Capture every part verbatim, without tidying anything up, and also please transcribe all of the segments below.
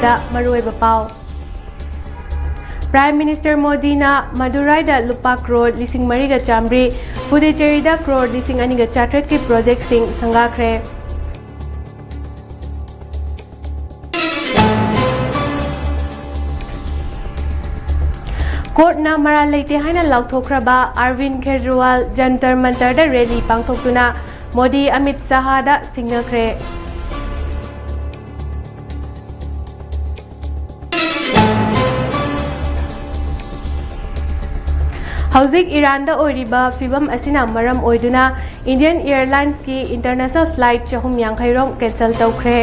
ꯗ ꯃꯔꯨꯑꯣꯏꯕ ꯄꯥꯎ꯫ Prime Minister ꯃꯣꯗꯤꯅ ꯃꯗꯨꯔꯥꯏꯗ ꯂꯨꯄꯥ ꯀ꯭ꯔꯣꯔ ꯂꯤꯁꯤꯡ ꯃꯔꯤꯒ ꯆꯥꯃꯔꯤ, ꯄꯨꯗꯨꯆꯦꯔꯤꯗ ꯀ꯭ꯔꯣꯔ ꯂꯤꯁꯤꯡ ꯑꯅꯤꯒ ꯆꯥꯇ꯭ꯔꯦꯠꯀꯤ ꯄ꯭ꯔꯣꯖꯦꯛꯁꯤꯡ ꯁꯪꯒꯥꯈ꯭ꯔꯦ꯫ ꯀꯣꯔꯠꯅ ꯃꯔꯥꯜ ꯂꯩꯇꯦ ꯍꯥꯏꯅ ꯂꯥꯎꯊꯣꯛꯈ꯭ꯔꯕ ꯑꯔꯕꯤꯟꯗ ꯀꯦꯖꯔꯤꯋꯥꯜ ꯖꯟꯇꯔ ꯃꯟꯇꯔꯗ ꯔꯦꯂꯤ ꯄꯥꯡꯊꯣꯛꯇꯨꯅ ꯃꯣꯗꯤ ꯑꯃꯤꯠ ꯁꯥꯍꯗ ꯁꯤꯡꯅꯈ꯭ꯔꯦ꯫ ꯍꯧꯖꯤꯛ ꯏꯔꯥꯟꯗ ꯑꯣꯏꯔꯤꯕ ꯐꯤꯚꯝ ꯑꯁꯤꯅ ꯃꯔꯝ ꯑꯣꯏꯗꯨꯅ Indian Airlinesꯀꯤ international flight ꯆꯍꯨꯝ ꯌꯥꯡꯈꯩ ꯔꯣꯝ cancel ꯇꯧꯈ꯭ꯔꯦ꯫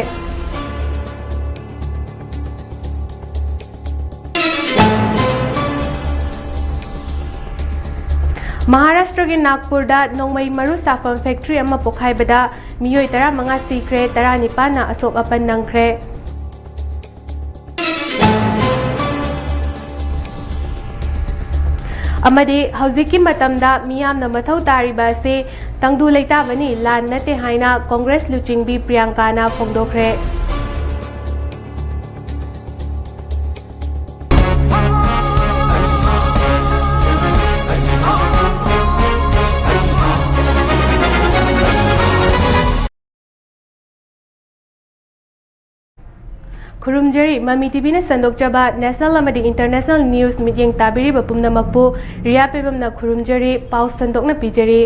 ꯃꯍꯥꯔꯥꯁꯇ꯭ꯔꯒꯤ ꯅꯥꯒꯄꯨꯔꯗ ꯅꯣꯡꯃꯩ ꯃꯔꯨ ꯁꯥꯐꯝ factory ꯑꯃ ꯄꯣꯈꯥꯏꯕꯗ ꯃꯤꯑꯣꯏ ꯇꯔꯥꯃꯉꯥ ꯁꯤꯈ꯭ꯔꯦ, ꯇꯔꯥꯅꯤꯄꯥꯟꯅ ꯑꯁꯣꯛ ꯑꯄꯟ ꯅꯪꯈ꯭ꯔꯦ꯫ ꯑꯃꯗꯤ ꯍꯧꯖꯤꯛꯀꯤ ꯃꯇꯝꯗ ꯃꯤꯌꯥꯝꯅ ꯃꯊꯧ ꯇꯥꯔꯤꯕ ꯑꯁꯤ ꯇꯪꯗꯨ ꯂꯩꯇꯥꯕꯅꯤ, ꯂꯥꯟ ꯅꯠꯇꯦ ꯍꯥꯏꯅ ꯀꯣꯡꯒ꯭ꯔꯦꯁ ꯂꯨꯆꯤꯡꯕꯤ ꯄ꯭ꯔꯤꯌꯥꯡꯀꯥꯅ ꯐꯣꯡꯗꯣꯛꯈ꯭ꯔꯦ꯫ ꯈꯨꯔꯨꯝꯖꯔꯤ꯫ ꯃꯃꯤ ꯇꯤꯚꯤꯅ ꯁꯟꯗꯣꯛꯆꯕ national ꯑꯃꯗꯤ international news ꯃꯤꯠꯌꯦꯡ ꯇꯥꯕꯤꯔꯤꯕ ꯄꯨꯝꯅꯃꯛꯄꯨ ꯔꯤꯌꯥ ꯄꯦꯕꯝꯅ ꯈꯨꯔꯨꯝꯖꯔꯤ꯫ ꯄꯥꯎ ꯁꯟꯗꯣꯛꯅ ꯄꯤꯖꯔꯤ꯫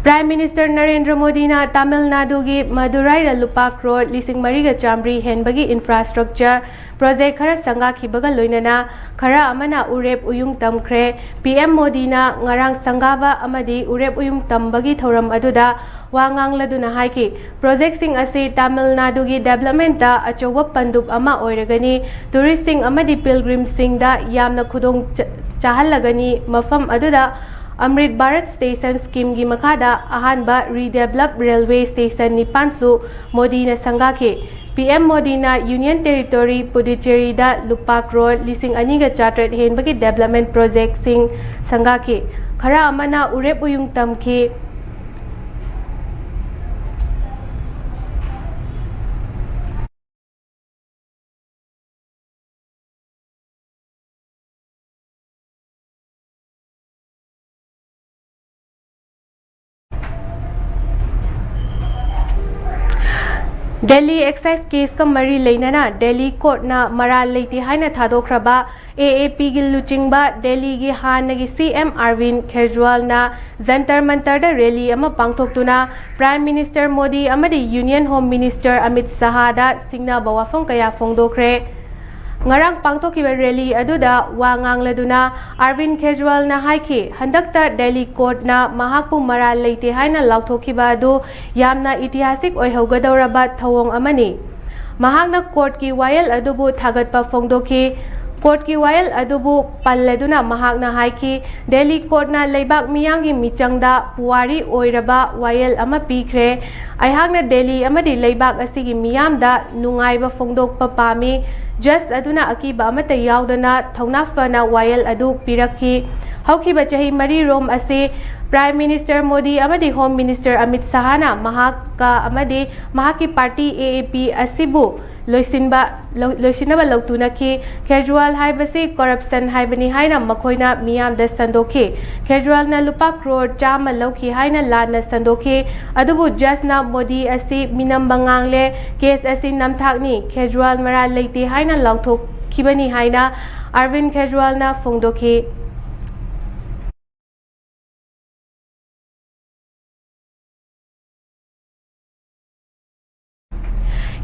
Prime Minister ꯅꯔꯦꯟꯗ꯭ꯔ ꯃꯣꯗꯤꯅ ꯇꯥꯃꯤꯜ ꯅꯥꯗꯨꯒꯤ ꯃꯗꯨꯔꯥꯏꯗ ꯂꯨꯄꯥ ꯀ꯭ꯔꯣꯔ ꯂꯤꯁꯤꯡ ꯃꯔꯤꯒ ꯆꯥꯃꯔꯤ ꯍꯦꯟꯕꯒꯤ infrastructure project ꯈꯔ ꯁꯪꯒꯥꯈꯤꯕꯒ ꯂꯣꯏꯅꯅ ꯈꯔ ꯑꯃꯅ ꯎꯔꯦꯞ ꯎꯌꯨꯡ ꯇꯝꯈ꯭ꯔꯦ꯫ ꯄꯤ ꯑꯦꯝ ꯃꯣꯗꯤꯅ ꯉꯔꯥꯡ ꯁꯪꯒꯥꯕ ꯑꯃꯗꯤ ꯎꯔꯦꯞ ꯎꯌꯨꯡ ꯇꯝꯕꯒꯤ ꯊꯧꯔꯝ ꯑꯗꯨꯗ ꯋꯥ ꯉꯥꯡꯂꯗꯨꯅ ꯍꯥꯏꯈꯤ, projectꯁꯤꯡ ꯑꯁꯤ ꯇꯥꯃꯤꯜ ꯅꯥꯗꯨꯒꯤ developmentꯇ ꯑꯆꯧꯕ ꯄꯟꯗꯨꯞ ꯑꯃ ꯑꯣꯏꯔꯒꯅꯤ, touristꯁꯤꯡ ꯑꯃꯗꯤ pilgrimꯁꯤꯡꯗ ꯌꯥꯝꯅ ꯈꯨꯗꯣꯡ ꯆ-, ꯆꯥꯍꯜꯂꯒꯅꯤ, ꯃꯐꯝ ꯑꯗꯨꯗ ꯑꯃ꯭ꯔꯤꯠ ꯚꯥꯔꯠ Station schemeꯒꯤ ꯃꯈꯥꯗ ꯑꯍꯥꯟꯕ redevelop railway station ꯅꯤꯄꯥꯟꯁꯨ ꯃꯣꯗꯤꯅ ꯁꯪꯒꯥꯈꯤ꯫ ꯄꯤ ꯑꯦꯝ ꯃꯣꯗꯤꯅ Union Territory ꯄꯨꯗꯨꯆꯦꯔꯤꯗ ꯂꯨꯄꯥ ꯀ꯭ꯔꯣꯔ ꯂꯤꯁꯤꯡ ꯑꯅꯤꯒ ꯆꯥꯇ꯭ꯔꯦꯠ ꯍꯦꯟꯕꯒꯤ development projectꯁꯤꯡ ꯁꯪꯒꯥꯈꯤ꯫ ꯈꯔ ꯑꯃꯅ ꯎꯔꯦꯞ ꯎꯌꯨꯡ ꯇꯝꯈꯤ꯫ ꯗꯦꯜꯂꯤ ꯑꯦꯛꯁꯥꯏꯁ ꯀꯦꯁꯀ ꯃꯔꯤ ꯂꯩꯅꯅ ꯗꯦꯜꯂꯤ ꯀꯣꯔꯠꯅ ꯃꯔꯥꯜ ꯂꯩꯇꯦ ꯍꯥꯏꯅ ꯊꯥꯗꯣꯛꯈ꯭ꯔꯕ ꯑꯦ ꯑꯦ ꯄꯤꯒꯤ ꯂꯨꯆꯤꯡꯕ ꯗꯦꯜꯂꯤꯒꯤ ꯍꯥꯟꯅꯒꯤ ꯁꯤ ꯑꯦꯝ ꯑꯔꯕꯤꯟ ꯀꯦꯖ꯭ꯔꯤꯋꯥꯜꯅ ꯖꯟꯇꯔ ꯃꯟꯇꯔꯗ ꯔꯦꯂꯤ ꯑꯃ ꯄꯥꯡꯊꯣꯛꯇꯨꯅ ꯄ꯭ꯔꯥꯏꯝ ꯃꯤꯅꯤꯁꯇꯔ ꯃꯣꯗꯤ ꯑꯃꯗꯤ ꯌꯨꯅꯤꯌꯟ ꯍꯣꯝ ꯃꯤꯅꯤꯁꯇꯔ ꯑꯃꯤꯠ ꯁꯍꯥꯗ ꯁꯤꯡꯅꯕ ꯋꯥꯐꯝ ꯀꯌꯥ ꯐꯣꯡꯗꯣꯛꯈ꯭ꯔꯦ꯫ ꯉꯔꯥꯡ ꯄꯥꯡꯊꯣꯛꯈꯤꯕ ꯔꯦꯂꯤ ꯑꯗꯨꯗ ꯋꯥ ꯉꯥꯡꯂꯗꯨꯅ ꯑꯔꯕꯤꯟ ꯀꯦꯖ꯭ꯔꯤꯋꯥꯜꯅ ꯍꯥꯏꯈꯤ, ꯍꯟꯗꯛꯇ ꯗꯦꯜꯂꯤ ꯀꯣꯔꯠꯅ ꯃꯍꯥꯛꯄꯨ ꯃꯔꯥꯜ ꯂꯩꯇꯦ ꯍꯥꯏꯅ ꯂꯥꯎꯊꯣꯛꯈꯤꯕ ꯑꯗꯨ ꯌꯥꯝꯅ ꯏꯇꯤꯍꯥꯁꯤꯛ ꯑꯣꯏꯍꯧꯒꯗꯧꯔꯕ ꯊꯧꯑꯣꯡ ꯑꯃꯅꯤ꯫ ꯃꯍꯥꯛꯅ ꯀꯣꯔꯠꯀꯤ ꯋꯥꯌꯦꯜ ꯑꯗꯨꯕꯨ ꯊꯥꯒꯠꯄ ꯐꯣꯡꯗꯣꯛꯈꯤ꯫ ꯀꯣꯔꯠꯀꯤ ꯋꯥꯌꯦꯜ ꯑꯗꯨꯕꯨ ꯄꯜꯂꯗꯨꯅ ꯃꯍꯥꯛꯅ ꯍꯥꯏꯈꯤ, ꯗꯦꯜꯂꯤ ꯀꯣꯔꯠꯅ ꯂꯩꯕꯥꯛ ꯃꯤꯌꯥꯝꯒꯤ ꯃꯤꯆꯪꯗ ꯄꯨꯋꯥꯔꯤ ꯑꯣꯏꯔꯕ ꯋꯥꯌꯦꯜ ꯑꯃ ꯄꯤꯈ꯭ꯔꯦ꯫ ꯑꯩꯍꯥꯛꯅ ꯗꯦꯜꯂꯤ ꯑꯃꯗꯤ ꯂꯩꯕꯥꯛ ꯑꯁꯤꯒꯤ ꯃꯤꯌꯥꯝꯗ ꯅꯨꯡꯉꯥꯏꯕ ꯐꯣꯡꯗꯣꯛꯄ ꯄꯥꯝꯃꯤ꯫ ꯖꯖ ꯑꯗꯨꯅ ꯑꯀꯤꯕ ꯑꯃꯠꯇ ꯌꯥꯎꯗꯅ ꯊꯧꯅꯥ ꯐꯅ ꯋꯥꯌꯦꯜ ꯑꯗꯨ ꯄꯤꯔꯛꯈꯤ꯫ ꯍꯧꯈꯤꯕ ꯆꯍꯤ ꯃꯔꯤ ꯔꯣꯝ ꯑꯁꯤ ꯄ꯭ꯔꯥꯏꯝ ꯃꯤꯅꯤꯁꯇꯔ ꯃꯣꯗꯤ ꯑꯃꯗꯤ ꯍꯣꯝ ꯃꯤꯅꯤꯁꯇꯔ ꯑꯃꯤꯠ ꯁꯍꯥꯅ ꯃꯍꯥꯛꯀ ꯑꯃꯗꯤ ꯃꯍꯥꯛꯀꯤ ꯄꯥꯔꯇꯤ ꯑꯦ ꯑꯦ ꯄꯤ ꯑꯁꯤꯕꯨ ꯂꯣꯏꯁꯤꯟꯕ, ꯂꯧ-, ꯂꯣꯏꯁꯤꯟꯅꯕ ꯂꯧꯇꯨꯅꯈꯤ꯫ ꯀꯦꯖ꯭ꯔꯤꯋꯥꯜ ꯍꯥꯏꯕꯁꯤ ꯀꯔꯞꯁꯟ ꯍꯥꯏꯕꯅꯤ ꯍꯥꯏꯅ ꯃꯈꯣꯏꯅ ꯃꯤꯌꯥꯝꯗ ꯁꯟꯗꯣꯛꯈꯤ꯫ ꯀꯦꯖ꯭ꯔꯤꯋꯥꯜꯅ ꯂꯨꯄꯥ ꯀ꯭ꯔꯣꯔ ꯆꯥꯝꯃ ꯂꯧꯈꯤ ꯍꯥꯏꯅ ꯂꯥꯟꯅ ꯁꯟꯗꯣꯛꯈꯤ꯫ ꯑꯗꯨꯕꯨ ꯖꯖꯅ ꯃꯣꯗꯤ ꯑꯁꯤ ꯃꯤꯅꯝꯕ ꯉꯥꯡꯂꯦ, ꯀꯦꯁ ꯑꯁꯤ ꯅꯝꯊꯥꯛꯅꯤ, ꯀꯦꯖ꯭ꯔꯤꯋꯥꯜ ꯃꯔꯥꯜ ꯂꯩꯇꯦ ꯍꯥꯏꯅ ꯂꯥꯎꯊꯣꯛꯈꯤꯕꯅꯤ ꯍꯥꯏꯅ ꯑꯔꯕꯤꯟ ꯀꯦꯖ꯭ꯔꯤꯋꯥꯜꯅ ꯐꯣꯡꯗꯣꯛꯈꯤ꯫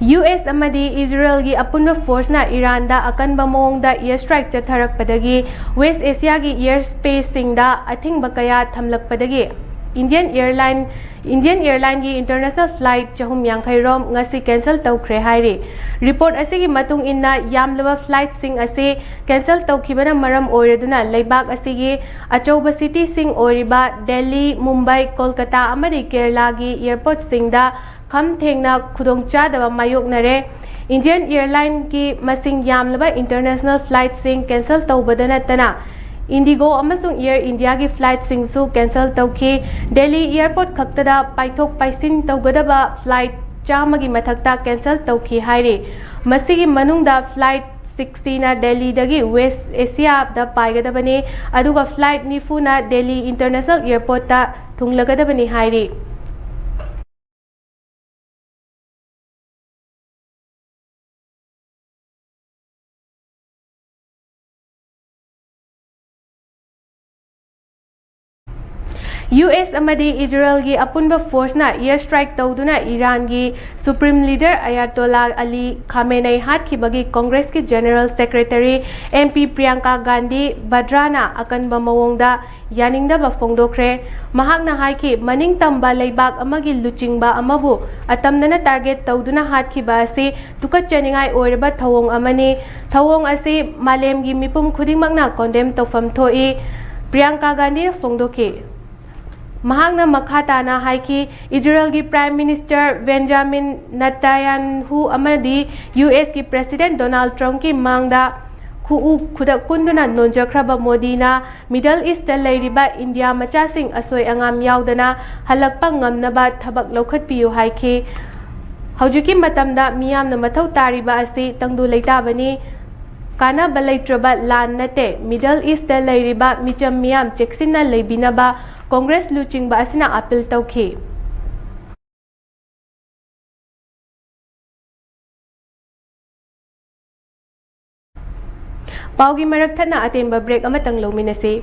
ꯌꯨ ꯑꯦꯁ ꯑꯃꯗꯤ ꯏꯖꯔꯦꯜꯒꯤ ꯑꯄꯨꯟꯕ ꯐꯣꯔꯁꯅ ꯏꯔꯥꯟꯗ ꯑꯀꯟꯕ ꯃꯑꯣꯡꯗ ꯑꯦꯌꯔ ꯁ꯭ꯇ꯭ꯔꯥꯏꯛ ꯆꯠꯊꯔꯛꯄꯗꯒꯤ ꯋꯦꯁ ꯑꯦꯁꯤꯌꯥꯒꯤ ꯑꯦꯌꯔ ꯁ꯭ꯄꯦꯁꯁꯤꯡꯗ ꯑꯊꯤꯡꯕ ꯀꯌꯥ ꯊꯝꯂꯛꯄꯗꯒꯤ ꯏꯟꯗꯤꯌꯟ ꯑꯦꯌꯔꯂꯥꯏꯟ, ꯏꯟꯗꯤꯌꯟ ꯑꯦꯌꯔꯂꯥꯏꯟꯒꯤ ꯏꯟꯇꯔꯅꯦꯁꯅꯦꯜ ꯐ꯭ꯂꯥꯏꯠ ꯆꯍꯨꯝ ꯌꯥꯡꯈꯩ ꯔꯣꯝ ꯉꯁꯤ ꯀꯦꯟꯁꯦꯜ ꯇꯧꯈ꯭ꯔꯦ ꯍꯥꯏꯔꯤ꯫ ꯔꯤꯄꯣꯔꯠ ꯑꯁꯤꯒꯤ ꯃꯇꯨꯡ ꯏꯟꯅ ꯌꯥꯝꯂꯕ ꯐ꯭ꯂꯥꯏꯠꯁꯤꯡ ꯑꯁꯤ ꯀꯦꯟꯁꯦꯜ ꯇꯧꯈꯤꯕꯅ ꯃꯔꯝ ꯑꯣꯏꯔꯗꯨꯅ ꯂꯩꯕꯥꯛ ꯑꯁꯤꯒꯤ ꯑꯆꯧꯕ ꯁꯤꯇꯤꯁꯤꯡ ꯑꯣꯏꯔꯤꯕ ꯗꯦꯜꯂꯤ, ꯃꯨꯝꯕꯥꯏ, ꯀꯣꯜꯀꯇꯥ ꯑꯃꯗꯤ ꯀꯦꯔꯂꯥꯒꯤ ꯑꯦꯌꯔꯄꯣꯔꯠꯁꯤꯡꯗ ꯈꯝ ꯊꯦꯡꯅ ꯈꯨꯗꯣꯡꯆꯥꯗꯕ ꯃꯥꯌꯣꯛꯅꯔꯦ꯫ ꯏꯟꯗꯤꯌꯟ ꯑꯦꯌꯔꯂꯥꯏꯟꯒꯤ ꯃꯁꯤꯡ ꯌꯥꯝꯂꯕ ꯏꯟꯇꯔꯅꯦꯁꯅꯦꯜ ꯐ꯭ꯂꯥꯏꯠꯁꯤꯡ ꯀꯦꯟꯁꯦꯜ ꯇꯧꯕꯗ ꯅꯠꯇꯅ, ꯏꯟꯗꯤꯒꯣ ꯑꯃꯁꯨꯡ ꯑꯦꯌꯔ ꯏꯟꯗꯤꯌꯥꯒꯤ ꯐ꯭ꯂꯥꯏꯠꯁꯤꯡꯁꯨ ꯀꯦꯟꯁꯦꯜ ꯇꯧꯈꯤ꯫ ꯗꯦꯜꯂꯤ ꯑꯦꯌꯔꯄꯣꯔꯠ ꯈꯛꯇꯗ ꯄꯥꯏꯊꯣꯛ ꯄꯥꯏꯁꯤꯟ ꯇꯧꯒꯗꯕ ꯐ꯭ꯂꯥꯏꯠ ꯆꯥꯝꯃꯒꯤ ꯃꯊꯛꯇ ꯀꯦꯟꯁꯦꯜ ꯇꯧꯈꯤ ꯍꯥꯏꯔꯤ꯫ ꯃꯁꯤꯒꯤ ꯃꯅꯨꯡꯗ ꯐ꯭ꯂꯥꯏꯠ ꯁꯤꯛꯁꯇꯤꯅ ꯗꯦꯜꯂꯤꯗꯒꯤ ꯋꯦꯁ ꯑꯦꯁꯤꯌꯥꯗ ꯄꯥꯏꯒꯗꯕꯅꯤ, ꯑꯗꯨꯒ ꯐ꯭ꯂꯥꯏꯠ ꯅꯤꯐꯨꯅ ꯗꯦꯜꯂꯤ ꯏꯟꯇꯔꯅꯦꯁꯅꯦꯜ ꯑꯦꯌꯔꯄꯣꯔꯠꯇ ꯊꯨꯡꯂꯒꯗꯕꯅꯤ ꯍꯥꯏꯔꯤ꯫ ꯌꯨ ꯑꯦꯁ ꯑꯃꯗꯤ ꯏꯖꯔꯦꯜꯒꯤ ꯑꯄꯨꯟꯕ ꯐꯣꯔꯁꯅ air strike ꯇꯧꯗꯨꯅ ꯏꯔꯥꯟꯒꯤ Supreme Leader Ayatollah Ali Khamenei ꯍꯥꯠꯈꯤꯕꯒꯤ ꯀꯣꯡꯒ꯭ꯔꯦꯁꯀꯤ General Secretary M P Priyanka Gandhi Vadrana ꯑꯀꯟꯕ ꯃꯑꯣꯡꯗ ꯌꯥꯅꯤꯡꯗꯕ ꯐꯣꯡꯗꯣꯛꯈ꯭ꯔꯦ꯫ ꯃꯍꯥꯛꯅ ꯍꯥꯏꯈꯤ, ꯃꯅꯤꯡꯇꯝꯕ ꯂꯩꯕꯥꯛ ꯑꯃꯒꯤ ꯂꯨꯆꯤꯡꯕ ꯑꯃꯕꯨ ꯑꯇꯝꯅꯅ target ꯇꯧꯗꯨꯅ ꯍꯥꯠꯈꯤꯕ ꯑꯁꯤ ꯇꯨꯀꯠꯆꯅꯤꯡꯉꯥꯏ ꯑꯣꯏꯔꯕ ꯊꯧꯑꯣꯡ ꯑꯃꯅꯤ꯫ ꯊꯧꯑꯣꯡ ꯑꯁꯤ ꯃꯥꯂꯦꯝꯒꯤ ꯃꯤꯄꯨꯝ ꯈꯨꯗꯤꯡꯃꯛꯅ condemn ꯇꯧꯐꯝ ꯊꯣꯛꯏ, ꯄ꯭ꯔꯤꯌꯥꯡꯀꯥ ꯒꯥꯟꯙꯤꯅ ꯐꯣꯡꯗꯣꯛꯈꯤ꯫ ꯃꯍꯥꯛꯅ ꯃꯈꯥ ꯇꯥꯅ ꯍꯥꯏꯈꯤ, ꯏꯖꯔꯦꯜꯒꯤ Prime Minister Benjamin Netanyahu ꯑꯃꯗꯤ ꯌꯨ ꯑꯦꯁꯀꯤ President Donald Trumpꯀꯤ ꯃꯥꯡꯗ ꯈꯨꯎ ꯈꯨꯗꯛ ꯀꯨꯟꯗꯨꯅ ꯅꯣꯟꯖꯈ꯭ꯔꯕ ꯃꯣꯗꯤꯅ Middle Eastꯇ ꯂꯩꯔꯤꯕ ꯏꯟꯗꯤꯌꯥ ꯃꯆꯥꯁꯤꯡ ꯑꯁꯣꯏ ꯑꯉꯥꯝ ꯌꯥꯎꯗꯅ ꯍꯜꯂꯛꯄ ꯉꯝꯅꯕ ꯊꯕꯛ ꯂꯧꯈꯠꯄꯤꯌꯨ ꯍꯥꯏꯈꯤ꯫ ꯍꯧꯖꯤꯛꯀꯤ ꯃꯇꯝꯗ ꯃꯤꯌꯥꯝꯅ ꯃꯊꯧ ꯇꯥꯔꯤꯕ ꯑꯁꯤ ꯇꯪꯗꯨ ꯂꯩꯇꯥꯕꯅꯤ, ꯀꯥꯟꯅꯕ ꯂꯩꯇ꯭ꯔꯕ ꯂꯥꯟ ꯅꯠꯇꯦ꯫ Middle Eastꯇ ꯂꯩꯔꯤꯕ ꯃꯤꯆꯝ ꯃꯤꯌꯥꯝ ꯆꯦꯛꯁꯤꯟꯅ ꯂꯩꯕꯤꯅꯕ ꯀꯣꯡꯒ꯭ꯔꯦꯁ ꯂꯨꯆꯤꯡꯕ ꯑꯁꯤꯅ appeal ꯇꯧꯈꯤ꯫ ꯄꯥꯎꯒꯤ ꯃꯔꯛ ꯊꯠꯅ ꯑꯇꯦꯟꯕ break ꯑꯃꯇꯪ ꯂꯧꯃꯤꯟꯅꯁꯤ꯫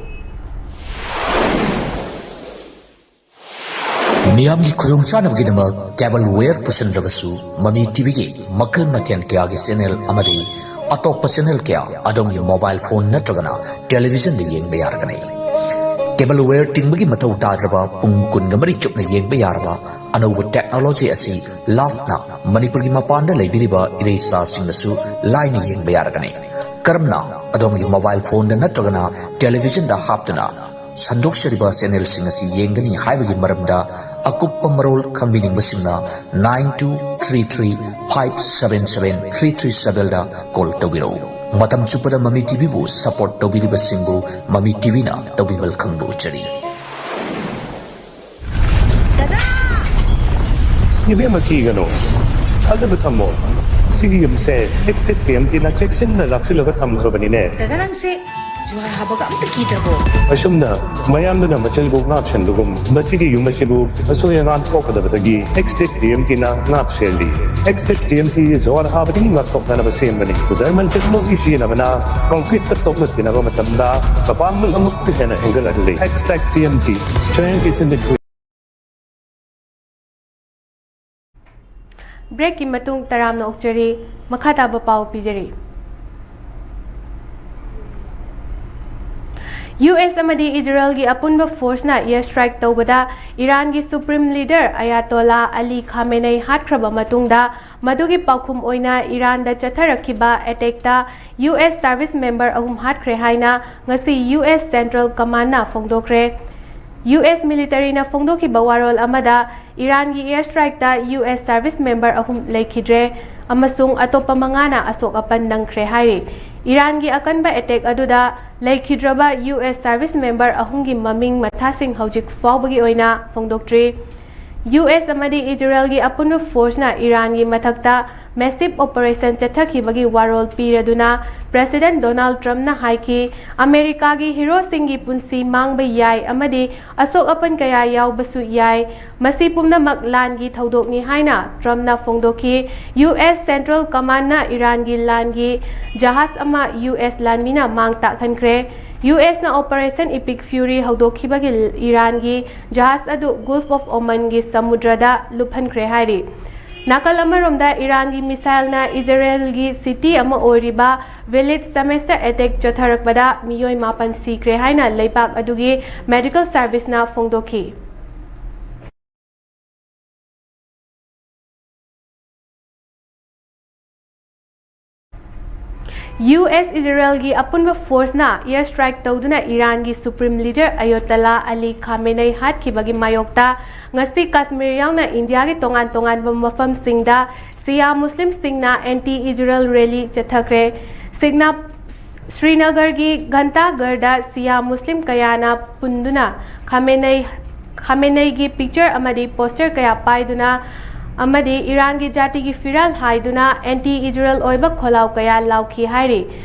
ꯃꯤꯌꯥꯝꯒꯤ ꯈꯨꯗꯣꯡꯆꯥꯅꯕꯒꯤꯗꯃꯛ cable wire ꯄꯨꯁꯤꯟꯗ꯭ꯔꯕꯁꯨ, ꯃꯃꯤ ꯇꯤꯚꯤꯒꯤ ꯃꯈꯜ ꯃꯊꯦꯜ ꯀꯌꯥꯒꯤ channel ꯑꯃꯗꯤ ꯑꯇꯣꯞꯄ channel ꯀꯌꯥ ꯑꯗꯣꯝꯒꯤ mobile phone ꯅꯠꯇ꯭ꯔꯒꯅ televisionꯗ ꯌꯦꯡꯕ ꯌꯥꯔꯒꯅꯤ꯫ Cable wire ꯇꯤꯡꯕꯒꯤ ꯃꯊꯧ ꯇꯥꯗ꯭ꯔꯕ, ꯄꯨꯡ ꯀꯨꯟꯒ ꯃꯔꯤ ꯆꯨꯞꯅ ꯌꯦꯡꯕ ꯌꯥꯔꯕ ꯑꯅꯧꯕ technology ꯑꯁꯤ ꯂꯥꯞꯅ ꯃꯅꯤꯄꯨꯔꯒꯤ ꯃꯄꯥꯟꯗ ꯂꯩꯕꯤꯔꯤꯕ ꯏꯔꯩꯆꯥꯁꯤꯡꯅꯁꯨ ꯂꯥꯏꯅ ꯌꯦꯡꯕ ꯌꯥꯔꯒꯅꯤ꯫ ꯀꯔꯝꯅ ꯑꯗꯣꯝꯒꯤ mobile phoneꯗ ꯅꯠꯇ꯭ꯔꯒꯅ televisionꯗ ꯍꯥꯞꯇꯨꯅ ꯁꯟꯗꯣꯛꯆꯔꯤꯕ channelꯁꯤꯡ ꯑꯁꯤ ꯌꯦꯡꯒꯅꯤ ꯍꯥꯏꯕꯒꯤ ꯃꯔꯝꯗ ꯑꯀꯨꯞꯄ ꯃꯔꯣꯜ ꯈꯪꯕꯤꯅꯤꯡꯕꯁꯤꯡꯅ nine two three three five seven seven three three sevenꯗ call ꯇꯧꯕꯤꯔꯛꯎ꯫ ꯃꯇꯝ ꯆꯨꯞꯄꯗ ꯃꯃꯤ ꯇꯤꯚꯤꯕꯨ support ꯇꯧꯕꯤꯔꯤꯕꯁꯤꯡꯕꯨ ꯃꯃꯤ ꯇꯤꯚꯤꯅ ꯇꯧꯕꯤꯃꯜ ꯈꯪꯕ ꯎꯠꯆꯔꯤ꯫ ꯏꯕꯦꯝꯃ, ꯀꯤꯒꯅꯨ, ꯊꯥꯖꯕ ꯊꯝꯃꯣ꯫ ꯁꯤꯒꯤ ꯌꯨꯝꯁꯦ ꯑꯦꯛꯁ ꯇꯤꯠ ꯄꯤ ꯑꯦꯝ ꯇꯤꯅ ꯆꯦꯛꯁꯤꯟꯅ ꯂꯥꯛꯁꯤꯜꯂꯒ ꯊꯝꯈ꯭ꯔꯕꯅꯤꯅꯦ꯫ ꯗꯗꯥ, ꯅꯪꯁꯦ ꯖꯨꯍꯥꯔ ꯍꯥꯕꯒ ꯑꯝꯇ ꯀꯤꯗ꯭ꯔꯕꯣ? ꯑꯁꯨꯝꯅ ꯃꯌꯥꯝꯗꯨꯅ ꯃꯆꯜꯕꯨ ꯉꯥꯛ ꯁꯦꯟꯕꯒꯨꯝ, ꯃꯁꯤꯒꯤ ꯌꯨꯝ ꯑꯁꯤꯕꯨ ꯑꯁꯣꯏ ꯑꯉꯥꯝ ꯊꯣꯛꯀꯗꯕꯗꯒꯤ ꯑꯦꯛꯁꯇꯦꯛ ꯇꯤ ꯑꯦꯝ ꯇꯤꯅ ꯉꯥꯛ ꯁꯦꯜꯂꯤ꯫ ꯑꯦꯛꯁꯇꯦꯛ ꯇꯤ ꯑꯦꯝ ꯇꯤ ꯖꯨꯍꯥꯔ ꯍꯥꯕꯗꯒꯤ ꯉꯥꯛꯊꯣꯛꯅꯅꯕ ꯁꯦꯝꯕꯅꯤ꯫ ꯖꯔꯃꯟ ꯇꯦꯛꯅꯣꯂꯣꯖꯤ ꯁꯤꯖꯤꯟꯅꯕꯅ ꯀꯪꯀ꯭ꯔꯤꯠꯀ ꯇꯣꯛꯅ ꯇꯤꯟꯅꯕ ꯃꯇꯝꯗ ꯃꯄꯥꯡꯒꯜ ꯑꯃꯨꯛꯀ ꯍꯦꯟꯅ ꯍꯦꯟꯒꯠꯍꯜꯂꯤ꯫ ꯑꯦꯛꯁꯇꯦꯛ T M T, strength is in the green. ꯕ꯭ꯔꯦꯛꯀꯤ ꯃꯇꯨꯡ ꯇꯔꯥꯝꯅ ꯑꯣꯛꯆꯔꯤ꯫ ꯃꯈꯥ ꯇꯥꯕ ꯄꯥꯎ ꯄꯤꯖꯔꯤ꯫ ꯌꯨ ꯑꯦꯁ ꯑꯃꯗꯤ ꯏꯖꯔꯦꯜꯒꯤ ꯑꯄꯨꯟꯕ ꯐꯣꯔꯁꯅ ꯏꯌꯔ ꯁ꯭ꯇ꯭ꯔꯥꯏꯛ ꯇꯧꯕꯗ ꯏꯔꯥꯟꯒꯤ ꯁꯨꯄ꯭ꯔꯤꯝ ꯂꯤꯗꯔ ꯑꯌꯥꯇꯣꯂꯥ ꯑꯂꯤ ꯈꯥꯃꯦꯅꯩ ꯍꯥꯠꯈ꯭ꯔꯕ ꯃꯇꯨꯡꯗ, ꯃꯗꯨꯒꯤ ꯄꯥꯎꯈꯨꯝ ꯑꯣꯏꯅ ꯏꯔꯥꯟꯗ ꯆꯠꯊꯔꯛꯈꯤꯕ attack U S service member ꯑꯍꯨꯝ ꯍꯥꯠꯈ꯭ꯔꯦ ꯍꯥꯏꯅ ꯉꯁꯤ ꯌꯨ ꯑꯦꯁ ꯁꯦꯟꯇ꯭ꯔꯦꯜ ꯀꯃꯥꯟꯅ ꯐꯣꯡꯗꯣꯛꯈ꯭ꯔꯦ꯫ ꯌꯨ ꯑꯦꯁ ꯃꯤꯂꯤꯇꯔꯤꯅ ꯐꯣꯡꯗꯣꯛꯈꯤꯕ ꯋꯥꯔꯣꯜ ꯑꯃꯗ, ꯏꯔꯥꯟꯒꯤ ꯏꯌꯔ ꯁ꯭ꯇ꯭ꯔꯥꯏꯛꯇ ꯌꯨ ꯑꯦꯁ ꯁꯔꯚꯤꯁ ꯃꯦꯝꯕꯔ ꯑꯍꯨꯝ ꯂꯩꯈꯤꯗ꯭ꯔꯦ ꯑꯃꯁꯨꯡ ꯑꯇꯣꯞꯄ ꯃꯉꯥꯅ ꯑꯁꯣꯛ ꯑꯄꯟ ꯅꯪꯈ꯭ꯔꯦ ꯍꯥꯏꯔꯤ꯫ ꯏꯔꯥꯟꯒꯤ ꯑꯀꯟꯕ ꯑꯦꯇꯦꯛ ꯑꯗꯨꯗ ꯂꯩꯈꯤꯗ꯭ꯔꯕ ꯌꯨ ꯑꯦꯁ ꯁꯔꯚꯤꯁ ꯃꯦꯝꯕꯔ ꯑꯍꯨꯝꯒꯤ ꯃꯃꯤꯡ ꯃꯊꯥꯁꯤꯡ ꯍꯧꯖꯤꯛ ꯐꯥꯎꯕꯒꯤ ꯑꯣꯏꯅ ꯐꯣꯡꯗꯣꯛꯇ꯭ꯔꯤ꯫ ꯌꯨ ꯑꯦꯁ ꯑꯃꯗꯤ ꯏꯖꯔꯦꯜꯒꯤ ꯑꯄꯨꯟꯕ ꯐꯣꯔꯁꯅ ꯏꯔꯥꯟꯒꯤ ꯃꯊꯛꯇ ꯃꯦꯁꯤꯚ ꯑꯣꯄꯔꯦꯁꯟ ꯆꯠꯊꯈꯤꯕꯒꯤ ꯋꯥꯔꯣꯜ ꯄꯤꯔꯗꯨꯅ ꯄ꯭ꯔꯦꯁꯤꯗꯦꯟꯠ ꯗꯣꯅꯥꯜꯗ ꯇ꯭ꯔꯝꯞꯅ ꯍꯥꯏꯈꯤ, "ꯑꯃꯦꯔꯤꯀꯥꯒꯤ ꯍꯤꯔꯣꯁꯤꯡꯒꯤ ꯄꯨꯟꯁꯤ ꯃꯥꯡꯕ ꯌꯥꯏ ꯑꯃꯗꯤ ꯑꯁꯣꯛ ꯑꯄꯟ ꯀꯌꯥ ꯌꯥꯎꯕꯁꯨ ꯌꯥꯏ꯫ ꯃꯁꯤ ꯄꯨꯝꯅꯃꯛ ꯂꯥꯟꯒꯤ ꯊꯧꯗꯣꯛꯅꯤ" ꯍꯥꯏꯅ ꯇ꯭ꯔꯝꯞꯅ ꯐꯣꯡꯗꯣꯛꯈꯤ꯫ ꯌꯨ ꯑꯦꯁ ꯁꯦꯟꯇ꯭ꯔꯦꯜ ꯀꯃꯥꯟꯅ ꯏꯔꯥꯟꯒꯤ ꯂꯥꯟꯒꯤ ꯖꯍꯥꯖ ꯑꯃ ꯌꯨ ꯑꯦꯁ ꯂꯥꯟꯃꯤꯅ ꯃꯥꯡ ꯇꯥꯛꯍꯟꯈ꯭ꯔꯦ꯫ ꯌꯨ ꯑꯦꯁꯅ ꯑꯣꯄꯔꯦꯁꯟ ꯏꯄꯤꯛ ꯐ꯭ꯌꯨꯔꯤ ꯍꯧꯗꯣꯛꯈꯤꯕꯒꯤ ꯏꯔꯥꯟꯒꯤ ꯖꯍꯥꯖ ꯑꯗꯨ ꯒꯜꯐ ꯑꯣꯐ ꯑꯣꯃꯟꯒꯤ ꯁꯃꯨꯗ꯭ꯔꯗ ꯂꯨꯞꯍꯟꯈ꯭ꯔꯦ ꯍꯥꯏꯔꯤ꯫ ꯅꯥꯀꯜ ꯑꯃꯔꯣꯝꯗ ꯏꯔꯥꯟꯒꯤ ꯃꯤꯁꯥꯏꯜꯅ ꯏꯖꯔꯦꯜꯒꯤ ꯁꯤꯇꯤ ꯑꯃ ꯑꯣꯏꯔꯤꯕ ꯚꯤꯂꯦꯖ ꯁꯃꯦꯁꯇ ꯑꯦꯇꯦꯛ ꯆꯠꯊꯔꯛꯄꯗ ꯃꯤꯑꯣꯏ ꯃꯥꯄꯟ ꯁꯤꯈ꯭ꯔꯦ ꯍꯥꯏꯅ ꯂꯩꯕꯥꯛ ꯑꯗꯨꯒꯤ ꯃꯦꯗꯤꯀꯦꯜ ꯁꯔꯚꯤꯁꯅ ꯐꯣꯡꯗꯣꯛꯈꯤ꯫ ꯌꯨ ꯑꯦꯁ ꯏꯖꯔꯦꯜꯒꯤ ꯑꯄꯨꯟꯕ ꯐꯣꯔꯁꯅ ꯏꯌꯔ ꯁ꯭ꯇ꯭ꯔꯥꯏꯛ ꯇꯧꯗꯨꯅ ꯏꯔꯥꯟꯒꯤ ꯁꯨꯄ꯭ꯔꯤꯝ ꯂꯤꯗꯔ ꯑꯌꯣꯇꯂꯥ ꯑꯂꯤ ꯈꯥꯃꯦꯅꯩ ꯍꯥꯠꯈꯤꯕꯒꯤ ꯃꯥꯌꯣꯛꯇ ꯉꯁꯤ ꯀꯥꯁꯃꯤꯔ ꯌꯥꯎꯅ ꯏꯟꯗꯤꯌꯥꯒꯤ ꯇꯣꯉꯥꯟ ꯇꯣꯉꯥꯟꯕ ꯃꯐꯝꯁꯤꯡꯗ ꯁꯤꯌꯥ ꯃꯨꯁꯂꯤꯝꯁꯤꯡꯅ ꯑꯦꯟꯇꯤ ꯏꯖꯔꯦꯜ ꯔꯦꯂꯤ ꯆꯠꯊꯈ꯭ꯔꯦ꯫ ꯁꯤꯒꯅꯥ-, ꯁ꯭ꯔꯤꯅꯒꯔꯒꯤ ꯘꯟꯇꯥꯒꯔꯗ ꯁꯤꯌꯥ ꯃꯨꯁꯂꯤꯝ ꯀꯌꯥꯅ ꯄꯨꯟꯗꯨꯅ ꯈꯥꯃꯦꯅꯩ, ꯈꯥꯃꯦꯅꯩꯒꯤ ꯄꯤꯛꯆꯔ ꯑꯃꯗꯤ ꯄꯣꯁꯇꯔ ꯀꯌꯥ ꯄꯥꯏꯗꯨꯅ ꯑꯃꯗꯤ ꯏꯔꯥꯟꯒꯤ ꯖꯥꯇꯤꯒꯤ ꯐꯤꯔꯥꯜ ꯍꯥꯏꯗꯨꯅ ꯑꯦꯟꯇꯤ ꯏꯖꯔꯦꯜ ꯑꯣꯏꯕ ꯈꯣꯜꯂꯥꯎ ꯀꯌꯥ ꯂꯥꯎꯈꯤ ꯍꯥꯏꯔꯤ꯫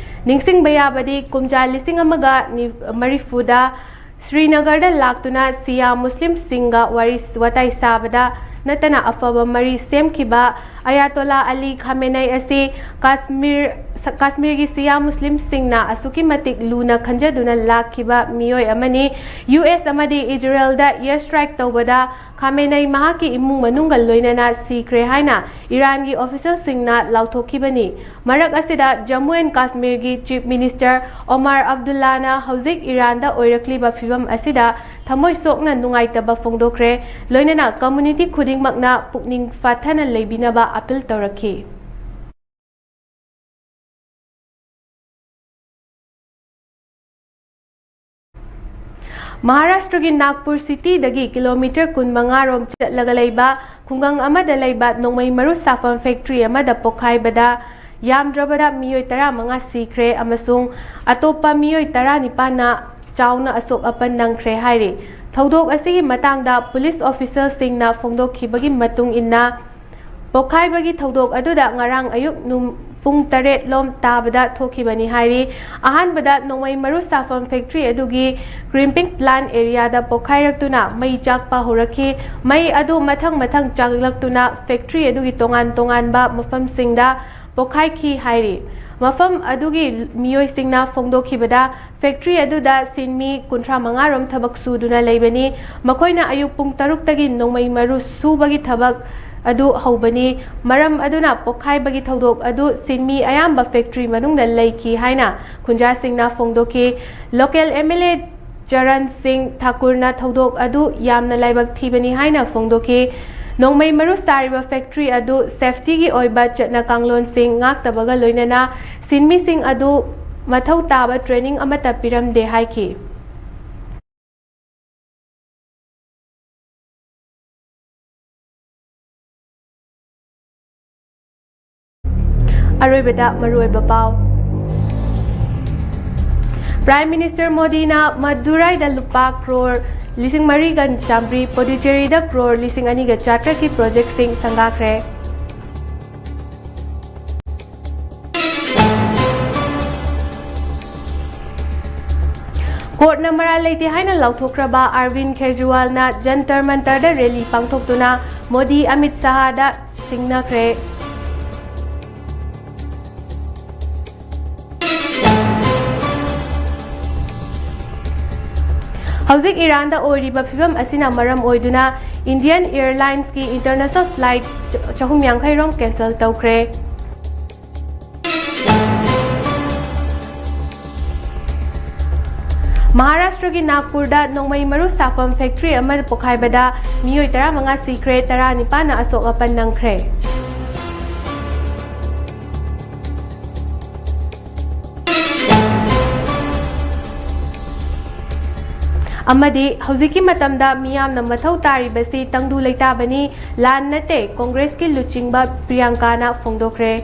ꯅꯤꯡꯁꯤꯡꯕ ꯌꯥꯕꯗꯤ, ꯀꯨꯝꯖꯥ ꯂꯤꯁꯤꯡ ꯑꯃꯒ ꯃꯔꯤꯐꯨꯗ ꯁ꯭ꯔꯤꯅꯒꯔꯗ ꯂꯥꯛꯇꯨꯅ ꯁꯤꯌꯥ ꯃꯨꯁꯂꯤꯝꯁꯤꯡꯒ ꯋꯥꯔꯤ ꯋꯥꯇꯥꯏ ꯁꯥꯕꯗ ꯅꯠꯇꯅ ꯑꯐꯕ ꯃꯔꯤ ꯁꯦꯝꯈꯤꯕ ꯑꯌꯥꯇꯣꯂꯥ ꯑꯂꯤ ꯈꯥꯃꯦꯅꯩ ꯑꯁꯤ ꯀꯥꯁꯃꯤꯔ, ꯀꯥꯁꯃꯤꯔꯒꯤ ꯁꯤꯌꯥ ꯃꯨꯁꯂꯤꯝꯁꯤꯡꯅ ꯑꯁꯨꯛꯀꯤ ꯃꯇꯤꯛ ꯂꯨꯅ ꯈꯟꯖꯗꯨꯅ ꯂꯥꯛꯈꯤꯕ ꯃꯤꯑꯣꯏ ꯑꯃꯅꯤ꯫ ꯌꯨ ꯑꯦꯁ ꯑꯃꯗꯤ ꯏꯖꯔꯦꯜꯗ air strike ꯇꯧꯕꯗ ꯈꯥꯃꯦꯅꯩ ꯃꯍꯥꯛꯀꯤ ꯏꯃꯨꯡ ꯃꯅꯨꯡꯒ ꯂꯣꯏꯅꯅ ꯁꯤꯈ꯭ꯔꯦ ꯍꯥꯏꯅ ꯏꯔꯥꯟꯒꯤ officialꯁꯤꯡꯅ ꯂꯥꯎꯊꯣꯛꯈꯤꯕꯅꯤ꯫ ꯃꯔꯛ ꯑꯁꯤꯗ, ꯖꯝꯃꯨ ꯑꯦꯟ ꯀꯥꯁꯃꯤꯔꯒꯤ Chief Minister ꯑꯣꯃꯥꯔ ꯑꯕꯗꯨꯜꯂꯥꯅ ꯍꯧꯖꯤꯛ ꯏꯔꯥꯟꯗ ꯑꯣꯏꯔꯛꯂꯤꯕ ꯐꯤꯚꯝ ꯑꯁꯤꯗ ꯊꯃꯣꯏ ꯁꯣꯛꯅ ꯅꯨꯡꯉꯥꯏꯇꯕ ꯐꯣꯡꯗꯣꯛꯈ꯭ꯔꯦ꯫ ꯂꯣꯏꯅꯅ community ꯈꯨꯗꯤꯡꯃꯛꯅ ꯄꯨꯛꯅꯤꯡ ꯐꯥꯊꯅ ꯂꯩꯕꯤꯅꯕ appeal ꯇꯧꯔꯛꯈꯤ꯫ ꯃꯍꯥꯔꯥꯁꯇ꯭ꯔꯒꯤ ꯅꯥꯒꯄꯨꯔ cityꯗꯒꯤ kilometre ꯀꯨꯟꯃꯉꯥ ꯔꯣꯝ ꯆꯠꯂꯒ ꯂꯩꯕ ꯈꯨꯡꯒꯪ ꯑꯃꯗ ꯂꯩꯕ ꯅꯣꯡꯃꯩ ꯃꯔꯨ ꯁꯥꯐꯝ factory ꯑꯃꯗ ꯄꯣꯈꯥꯏꯕꯗ ꯌꯥꯝꯗ꯭ꯔꯕꯗ ꯃꯤꯑꯣꯏ ꯇꯔꯥꯃꯉꯥ ꯁꯤꯈ꯭ꯔꯦ ꯑꯃꯁꯨꯡ ꯑꯇꯣꯞꯄ ꯃꯤꯑꯣꯏ ꯇꯔꯥꯅꯤꯄꯥꯟꯅ ꯆꯥꯎꯅ ꯑꯁꯣꯛ ꯑꯄꯟ ꯅꯪꯈ꯭ꯔꯦ ꯍꯥꯏꯔꯤ꯫ ꯊꯧꯗꯣꯛ ꯑꯁꯤꯒꯤ ꯃꯇꯥꯡꯗ police officialꯁꯤꯡꯅ ꯐꯣꯡꯗꯣꯛꯈꯤꯕꯒꯤ ꯃꯇꯨꯡ ꯏꯟꯅ, ꯄꯣꯈꯥꯏꯕꯒꯤ ꯊꯧꯗꯣꯛ ꯑꯗꯨꯗ ꯉꯔꯥꯡ ꯑꯌꯨꯛ ꯅꯨꯡ-, ꯄꯨꯡ ꯇꯔꯦꯠ ꯂꯣꯝ ꯇꯥꯕꯗ ꯊꯣꯛꯈꯤꯕꯅꯤ ꯍꯥꯏꯔꯤ꯫ ꯑꯍꯥꯟꯕꯗ ꯅꯣꯡꯃꯩ ꯃꯔꯨ ꯁꯥꯐꯝ factory ꯑꯗꯨꯒꯤ crimping plant areaꯗ ꯄꯣꯈꯥꯏꯔꯛꯇꯨꯅ ꯃꯩ ꯆꯥꯛꯄ ꯍꯧꯔꯛꯈꯤ꯫ ꯃꯩ ꯑꯗꯨ ꯃꯊꯪ ꯃꯊꯪ ꯆꯥꯛꯂꯛꯇꯨꯅ factory ꯑꯗꯨꯒꯤ ꯇꯣꯉꯥꯟ ꯇꯣꯉꯥꯟꯕ ꯃꯐꯝꯁꯤꯡꯗ ꯄꯣꯈꯥꯏꯈꯤ ꯍꯥꯏꯔꯤ꯫ ꯃꯐꯝ ꯑꯗꯨꯒꯤ ꯃꯤꯑꯣꯏꯁꯤꯡꯅ ꯐꯣꯡꯗꯣꯛꯈꯤꯕꯗ, factory ꯑꯗꯨꯗ ꯁꯤꯟꯃꯤ ꯀꯨꯟꯊ꯭ꯔꯥ ꯃꯉꯥ ꯔꯣꯝ ꯊꯕꯛ ꯁꯨꯗꯨꯅ ꯂꯩꯕꯅꯤ꯫ ꯃꯈꯣꯏꯅ ꯑꯌꯨꯛ ꯄꯨꯡ ꯇꯔꯨꯛꯇꯒꯤ ꯅꯣꯡꯃꯩ ꯃꯔꯨ ꯁꯨꯕꯒꯤ ꯊꯕꯛ ꯑꯗꯨ ꯍꯧꯕꯅꯤ꯫ ꯃꯔꯝ ꯑꯗꯨꯅ ꯄꯣꯈꯥꯏꯕꯒꯤ ꯊꯧꯗꯣꯛ ꯑꯗꯨ ꯁꯤꯟꯃꯤ ꯑꯌꯥꯝꯕ factory ꯃꯅꯨꯡꯗ ꯂꯩꯈꯤ ꯍꯥꯏꯅ ꯈꯨꯟꯖꯥꯁꯤꯡꯅ ꯐꯣꯡꯗꯣꯛꯈꯤ꯫ Local M L A Charan ꯁꯤꯡ ꯊꯥꯀꯨꯔꯅ ꯊꯧꯗꯣꯛ ꯑꯗꯨ ꯌꯥꯝꯅ ꯂꯥꯏꯕꯛ ꯊꯤꯕꯅꯤ ꯍꯥꯏꯅ ꯐꯣꯡꯗꯣꯛꯈꯤ꯫ ꯅꯣꯡꯃꯩ ꯃꯔꯨ ꯁꯥꯔꯤꯕ factory ꯑꯗꯨ safetyꯒꯤ ꯑꯣꯏꯕ ꯆꯠꯅ ꯀꯥꯡꯂꯣꯟꯁꯤꯡ ꯉꯥꯛꯇꯕꯒ ꯂꯣꯏꯅꯅ ꯁꯤꯟꯃꯤꯁꯤꯡ ꯑꯗꯨ ꯃꯊꯧ ꯇꯥꯕ training ꯑꯃꯠꯇ ꯄꯤꯔꯝꯗꯦ ꯍꯥꯏꯈꯤ꯫ ꯑꯔꯣꯏꯕꯗ ꯃꯔꯨꯑꯣꯏꯕ ꯄꯥꯎ꯫ Prime Minister ꯃꯣꯗꯤꯅ ꯃꯗꯨꯔꯥꯏꯗ ꯂꯨꯄꯥ crore ꯂꯤꯁꯤꯡ ꯃꯔꯤꯒ ꯆꯥꯃꯔꯤ, ꯄꯣꯗꯤꯆꯦꯔꯤꯗ crore ꯂꯤꯁꯤꯡ ꯑꯅꯤꯒ ꯆꯥꯇ꯭ꯔꯦꯠꯀꯤ projectꯁꯤꯡ ꯁꯪꯒꯥꯈ꯭ꯔꯦ꯫ ꯚꯣꯠꯅ ꯃꯔꯥꯜ ꯂꯩꯇꯦ ꯍꯥꯏꯅ ꯂꯥꯎꯊꯣꯛꯈ꯭ꯔꯕ ꯑꯔꯕꯤꯟ ꯀꯦꯖ꯭ꯔꯤꯋꯥꯜꯅ ꯖꯟꯇꯔ ꯃꯟꯇꯔꯗ ꯔꯦꯂꯤ ꯄꯥꯡꯊꯣꯛꯇꯨꯅ ꯃꯣꯗꯤ ꯑꯃꯤꯠ ꯁꯥꯍꯗ ꯁꯤꯡꯅꯈ꯭ꯔꯦ꯫ ꯍꯧꯖꯤꯛ ꯏꯔꯥꯟꯗ ꯑꯣꯏꯔꯤꯕ ꯐꯤꯕꯝ ꯑꯁꯤꯅ ꯃꯔꯝ ꯑꯣꯏꯗꯨꯅ ꯏꯟꯗꯤꯌꯟ ꯑꯦꯌꯔꯂꯥꯏꯟꯁꯀꯤ ꯏꯟꯇꯔꯅꯦꯁꯅꯦꯜ ꯐ꯭ꯂꯥꯏꯠ ꯆꯍꯨꯝ ꯌꯥꯡꯈꯩ ꯔꯣꯝ ꯀꯦꯟꯁꯦꯜ ꯇꯧꯈ꯭ꯔꯦ꯫ ꯃꯍꯥꯔꯥꯁꯇ꯭ꯔꯒꯤ ꯅꯥꯒꯄꯨꯔꯗ ꯅꯣꯡꯃꯩ ꯃꯔꯨ ꯁꯥꯐꯝ ꯐꯦꯛꯇ꯭ꯔꯤ ꯑꯃ ꯄꯣꯈꯥꯏꯕꯗ ꯃꯤꯑꯣꯏ ꯇꯔꯥꯃꯉꯥ ꯁꯤꯈ꯭ꯔꯦ, ꯇꯔꯥꯅꯤꯄꯥꯟꯅ ꯑꯁꯣꯛ ꯑꯄꯟ ꯅꯪꯈ꯭ꯔꯦ꯫ ꯑꯃꯗꯤ ꯍꯧꯖꯤꯛꯀꯤ ꯃꯇꯝꯗ ꯃꯤꯌꯥꯝꯅ ꯃꯊꯧ ꯇꯥꯔꯤꯕꯁꯤ ꯇꯪꯗꯨ ꯂꯩꯇꯥꯕꯅꯤ, ꯂꯥꯟ ꯅꯠꯇꯦ, ꯀꯣꯡꯒ꯭ꯔꯦꯁꯀꯤ ꯂꯨꯆꯤꯡꯕ ꯄ꯭ꯔꯤꯌꯥꯡꯀꯥꯅ ꯐꯣꯡꯗꯣꯛꯈ꯭ꯔꯦ꯫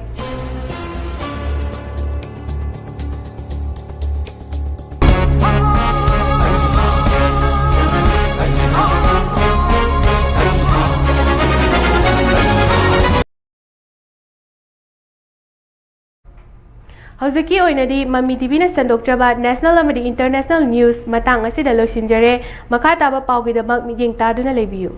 ꯍꯧꯖꯤꯛꯀꯤ ꯑꯣꯏꯅꯗꯤ ꯃꯃꯤ ꯇꯤꯚꯤꯅ ꯁꯟꯗꯣꯛꯆꯕ ꯅꯦꯁꯅꯦꯜ ꯑꯃꯗꯤ ꯏꯟꯇꯔꯅꯦꯁꯅꯦꯜ ꯅ꯭ꯌꯨꯁ ꯃꯇꯥꯡ ꯑꯁꯤꯗ ꯂꯣꯏꯁꯤꯟꯖꯔꯦ꯫ ꯃꯈꯥ ꯇꯥꯕ ꯄꯥꯎꯒꯤꯗꯃꯛ ꯃꯤꯠꯌꯦꯡ ꯇꯥꯗꯨꯅ ꯂꯩꯕꯤꯌꯨ꯫